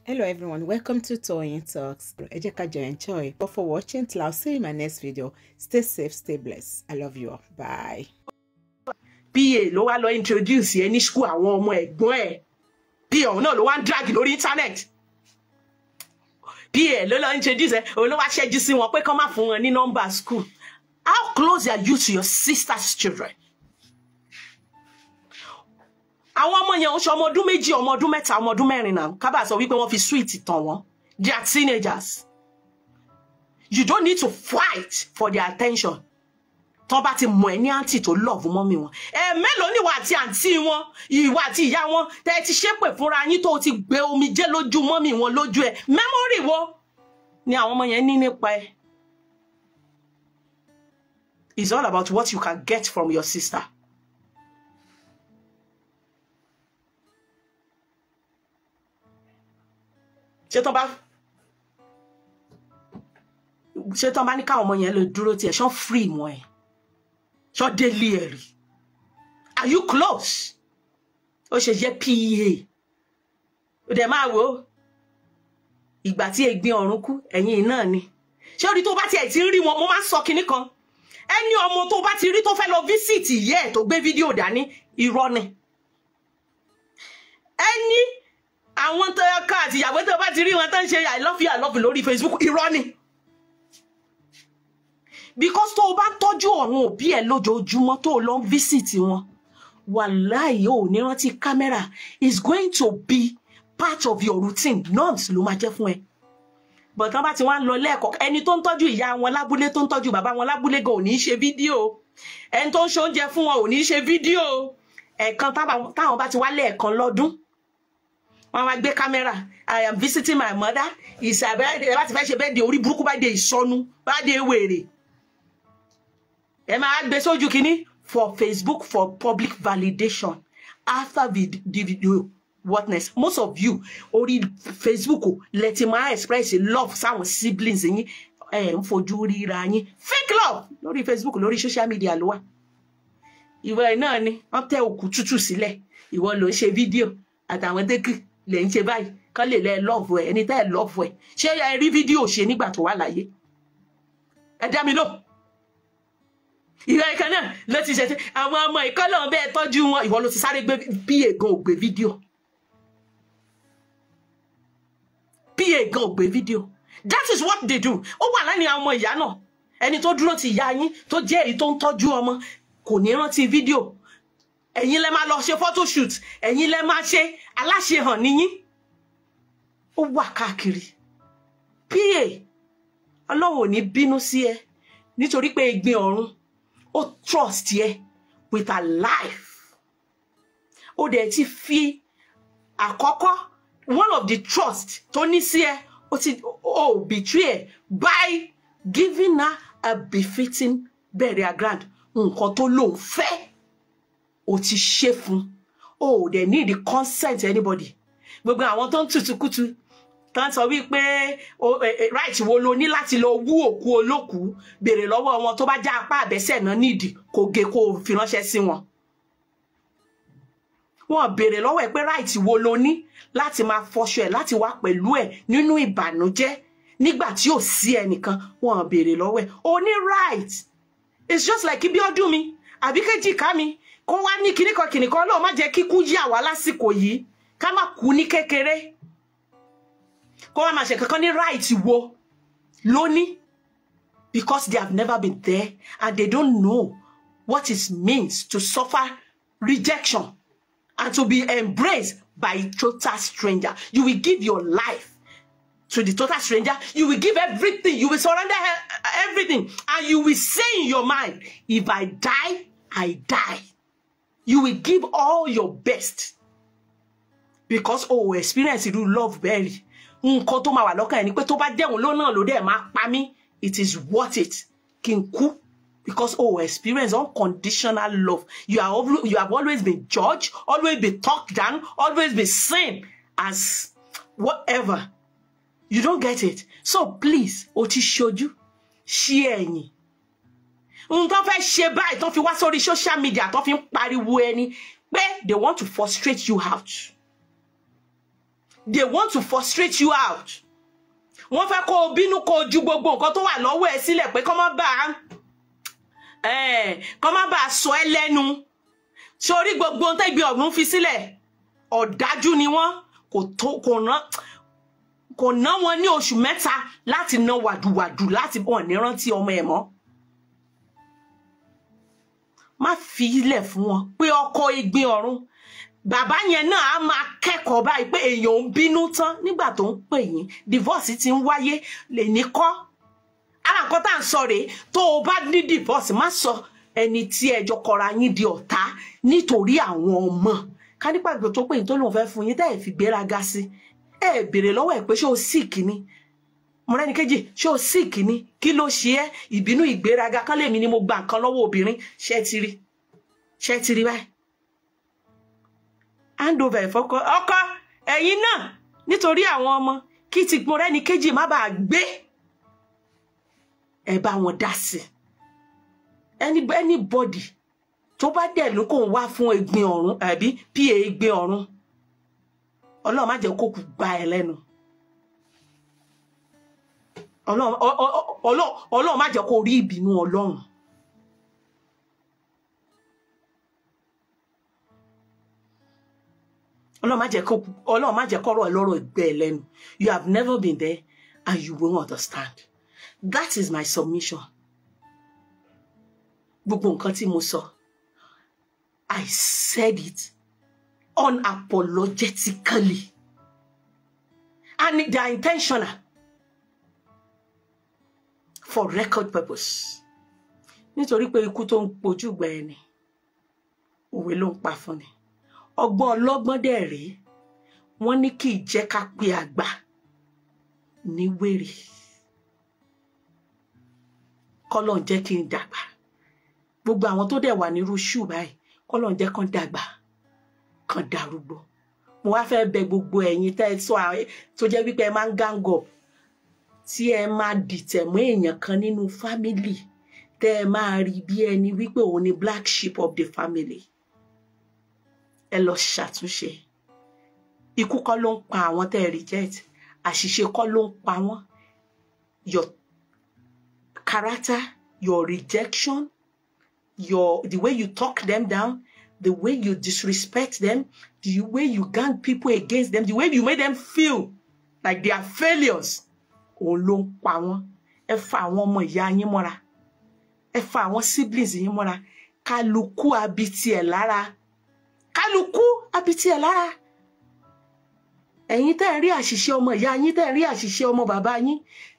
Hello everyone, welcome to Toyeen Talks. Ẹ jẹ́ ká jọ enjoy. But for watching till I'll see you in my next video. Stay safe, stay blessed. I love you all. Bye. PA ló wá lọ introduce ẹ ní school àwọn ọmọ ẹ̀gbọ́n ẹ̀. PA òun náà ló wá ń drag lórí internet. PA ló lọ introduce ẹ, òun ló wá ṣẹ́jú sí wọn pé kán má fún wọn ní nọ́mbà school. How close are you to your sister's children? Àwọn ọmọ yẹn ó ṣe ọmọ ọdún 2, ọmọ ọdún 3, ọmọ ọdún 4 náà. Kábà sọ wípé wọ́n fi sweet tàn wọ́n. They are teenagers. You don't need to fight for their attention. Tán bá ti mọ̀ ẹ́ ní àǹtí tó love mọ́mí wọn. Ẹ mélòó ni ìwà àti àǹtí wọn, ìwà àti ìyá wọn, tẹ́ ẹ ti ṣépè fúnra yín tó ti gbé omijé lójú mọ́mí wọn lójú ẹ̀. Memory wo ni àwọn ọmọ yẹn ní nípa ẹ? It's all about what you can get from your sister. Ṣé tán bá ní káwọn ọmọ yẹn lè dúró tiẹ̀, ṣán free mọ́ ẹ̀, ṣán délé ẹ̀ rí? Are you close? Ó ṣe jẹ́ PA. Ó dẹ̀ máa wò ó. Ìgbà tí Ẹ̀gbin Ọ̀run kú, ẹ̀yìn náà ni. Ṣé orí tó bá tiẹ̀ ti ń rí wọn, mo máa ń sọ kinní kan. Ẹni ọmọ tó bá ti rí tó fẹ́ lọ visit ìyá ẹ̀ tó gbé fídíò dání, irọ́ ni. Ẹni àwọn tó ọkọ àti ìyàwó tó bá ti rí wọn tó ń ṣe I love you lórí Facebook, irọ́ ni. Because tó o bá tọ́jú àwọn òbí ẹ lójoojúmọ́ tó o lọ ń visit wọn, wàláì ò ní rántí kámẹ́rà is going to be part of your routine. Norms ló máa jẹ́ fún ẹ. But tán bá ti wá ń lọ lẹ́ẹ̀kọ́, ẹni tó ń tọ́jú ìyá wọn lábúlé, tó ń tọ́jú bàbá wọn lábúlé gan ò ní í ṣe fídíò. Ẹni tó ń ṣe oúnjẹ fún wọn ò ní í ṣe fídíò. Ẹ̀ẹ̀kan táwọn bá ti wá lẹ́ẹ̀kan lọ́dún, wọ́n wá gbé kámẹ́rà. I am visiting my mother. Ìsàbẹ̀ ẹ bá ti fẹ́ ṣe bẹ́ẹ̀ de orí burúkú, bá de ìsọnù, bá de wèrè. Ẹ máa gbé sójú kínní for Facebook for public validation after the video whatness. Most of you orí Facebook lẹ ti máa express love sáwọn siblings yín, ẹ ń fojú ríra yín. Fake love lórí Facebook, lórí social media ló wà. Ìwọ ẹ náà ni wọ́n tẹ òkú tútù sílẹ̀, ìwọ ló ń ṣe fídíò àtàwọn dẹ́kì lè ń ṣe báyìí kán lè lẹ love ẹ, ẹni tẹ́ ẹ love ẹ. Ṣé ẹ rí fídíò ṣe nígbà tó wà láyé? Ẹ dá mi lóhùn. Ìwọ ẹ̀kan náà ló ti ṣẹ̀ṣẹ̀ àwọn ọmọ ìkọ́lọ̀ bẹ́ẹ̀ tọ́jú wọn, ìwọ ló ti sáré gbé PA gan ò gbé fídíò. PA gan ò gbé fídíò. That is what they do. Ó wà láàrin àwọn ọmọ ìyá náà. Ẹni tó dúró ti ìyá yín tó jẹ́ èyí tó ń tọ́jú ọmọ kò ní rántí fídíò. Ẹ̀yin lẹ máa lọ ṣe photoshoot, ẹ̀yin lẹ máa ṣe aláṣehàn níyín. Ó wà káàkiri. PA, Ọlọ́run ò ní bínú sí ẹ nítorí pé Ẹ̀gbin Ọ̀run ó trust ẹ with her life. Ó dẹ̀ ti fi àkọ́kọ́ one of the trust tó ní sí ẹ, ó ti ó betray ẹ by giving her a befitting burial ground. Nǹkan tó lóun fẹ́ ó ti ṣe fún. Ó dẹ̀ need the consent anybody. Gbogbo àwọn tó ń tutukutu tó ń sọ wípé right wo lo ní láti lọ wú òkú olókùú, béèrè lọ́wọ́ wọn tó bá já apá àbẹ́sẹ̀ náà nídìí kò gé kó fi ránṣẹ́ sí wọn. Wọ́n béèrè lọ́wọ́ ẹ̀ pé right wo lo ní láti máa fọṣọ ẹ̀, láti wá pẹ̀lú ẹ̀ nínú ìbànújẹ́ nígbà tí ò sí ẹnìkan. Wọ́n béèrè lọ́wọ́ ẹ̀. O ní right. It's just like ibi ọdún mi àbí kejì ká mi kó wá ní kíníkan kìnìkan, Ọlọ́run má jẹ́ kíkú yà wá lásìkò yìí, ká má kú ní kékeré. Kó wá máa ṣe kankan ní right wo lóní, because they have never been there and they don't know what it means to suffer rejection and to be embraced by a total stranger. You will give your life to the total stranger. You will give everything. You will surrender everything. And you will say in your mind, if I die, I die. You will give all your best. Because oh, experience you love very. Nǹkan tó máa wà lọ́kàn ẹ̀ ni pé tó bá dẹ̀hùn lónà ló dẹ̀ máa pa mí. It is worth it. Kí n kú. Because oh, experience unconditional love. You have always been judged, always been talked down, always been seen as whatever. You don't get it. So please, ó ti ṣojú, ṣí ẹ̀yìn. Ohun tó fẹ́ ṣe báyìí tó fi wá sórí social media tó fi ń pariwo ẹni pé they want to frustrate you out. They want to frustrate you out. Wọ́n fẹ́ kó o bínú, kó o ju gbogbo nǹkan tó wà lọ́wọ́ ẹ sílẹ̀ pé kó má bá sọ ẹ́ lẹ́nu. Sórí gbogbo ohun tẹ́gbẹ́ ọ̀run fi sílẹ̀, ọ̀dájú ni wọ́n. Kò ná wọn ní oṣù 3 láti ná wàdùwàdù láti wọn ní rántí ọmọ ẹ̀ mọ́. Má fi ilẹ̀ fún wọn pé ọkọ Egbin Ọ̀run. Bàbá yẹn náà á máa kẹ́kọ̀ọ́ báyìí pé èèyàn ń bínú tán nígbà tó ń pè yín. Divorce ti ń wáyé lè ní kọ́. Ara nǹkan tá à ń sọ rèé, tó o bá ní divorce, má sọ ẹni tí ẹjọ́ kọra yín di ọ̀tá nítorí àwọn ọmọ. Ká nípa ìgbà tó pè yín tó lóun fẹ́ fún yín tẹ́ ẹ̀ fi gbéraga sí. Ẹ béèrè lọ́wọ́ ẹ̀ pé ṣé o sick ni? Mọ́rẹ́nikejì, ṣé o sick ni? Kí ló ṣe ẹ́? Ìbínú ìgbéraga kan lèmi ni mo gba nǹkan lọ́wọ́ obìnrin. Ṣé ti rí? Ṣé ti rí báyìí? Hand over ìfọkọ ọkọ ẹ̀yin náà nítorí àwọn ọmọ kí ti Mọ́rẹ́nikejì má bàa gbé. Ẹ bá wọn dá sí. Anybody tó bá dẹ̀ ló kò ń wá fún Egbin Ọ̀run àbí pa Egbin Ọ̀run, Ọlọ́run má jẹ́ kó kú gba ẹ lẹ́nu. Ọlọ́run má jẹ́ kó rí ìbínú Ọlọ́run. Ọlọ́run má jẹ́ kọ́rọ̀ ẹ lọ́rọ̀ gbẹ ẹ lẹ́nu. You have never been there and you won't understand. That is my submission. Gbogbo nǹkan tí mo sọ, I said it unapologetically, and they are intentional for record purpose. Nítorí pé ikú tó ń pojú gbà ẹni, òwe ló ń pa fún ni. Ọgbọ́n ọlọ́gbọ́n dẹ̀ rèé, wọ́n ní kì í jẹ́ ká pe àgbà ní wèrè. Kọ́lọ́n jẹ́ kí n dàgbà. Gbogbo àwọn tó dẹ̀ wà nírú ṣù báyìí, kọ́lọ́n jẹ́ kán dàgbà, kán darúgbó. Mo wá fẹ́ bẹ̀ gbogbo ẹ̀yin tẹ́ ẹ sọ tó jẹ́ wípé ẹ máa ń gang up, tí ẹ máa dìtẹ̀ mọ́ èèyàn kan nínú family, tẹ́ ẹ máa rí bí ẹni wípé òun ni black sheep of the family. Ẹ lọ ṣàtúnṣe. Ikú kọ́ ló ń pa àwọn tẹ́ ẹ reject, àṣìṣe kọ́ ló ń pa wọ́n. Your character, your rejection, the way you talk them down, the way you disrespect them, the way you gang people against them, the way you make them feel like they are failures, òun ló ń pa wọ́n. Ẹ fa àwọn ọmọ ìyá yín mọ́ra, ẹ fa àwọn siblings yín mọ́ra. Kálukú abiti ẹ̀ lára, kálukú abiti ẹ̀ lára. Ẹ̀yin tẹ́ ẹ rí àṣìṣe ọmọ ìyá yín, tẹ́ ẹ rí àṣìṣe ọmọ bàbá yín,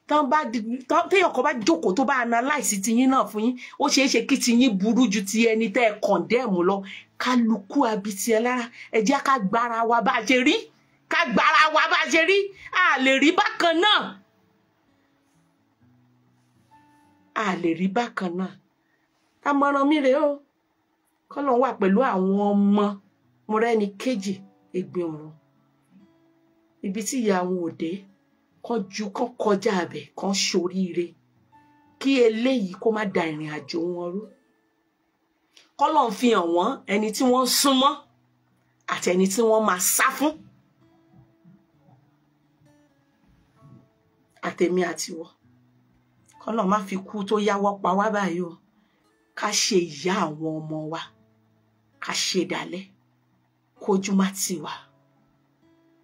téèyàn kan bá jókòó tó bá analyse ti yín náà fún yín, ó ṣeé ṣe kí ti yín burú ju ti ẹni tẹ́ ẹ condemn lọ. Kálukú abiti ẹ lára. Ẹ jẹ́ ká gbára wa bá a ṣe rí, ká gbára wa bá a ṣe rí. A lè rí bákan náà, a lè rí bákan náà. Àmọ̀ràn mi rèé o, kọ́lọ́n wà pẹ̀lú àwọn ọmọ Mọ́rẹ́nikejì Egbin Ọ̀run. Ibi tí ìyá àwọn òde kan ju kan kọjá abẹ kan ṣoríire, kí eléyìí kó má da ìrìn àjò wọn rú. Kọ́lọ́n fi hàn wọ́n ẹni tí wọ́n súnmọ́ àti ẹni tí wọ́n máa sá fún. Àtèmi àtiwọ́, kọ́lọ́n má fi kú tó yáwọ́ pa wá báyìí o. Ká ṣe ìyá àwọn ọmọ wa, ká ṣe dálẹ̀, kójú má tì wá,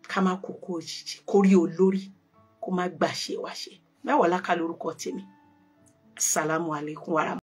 ká má kókó òjijì, kórí olórí kó má gbà ṣe wá ṣe. Mẹ́wàá láká lórúkọ tèmi. Assalamu alaikum warahmatullahi.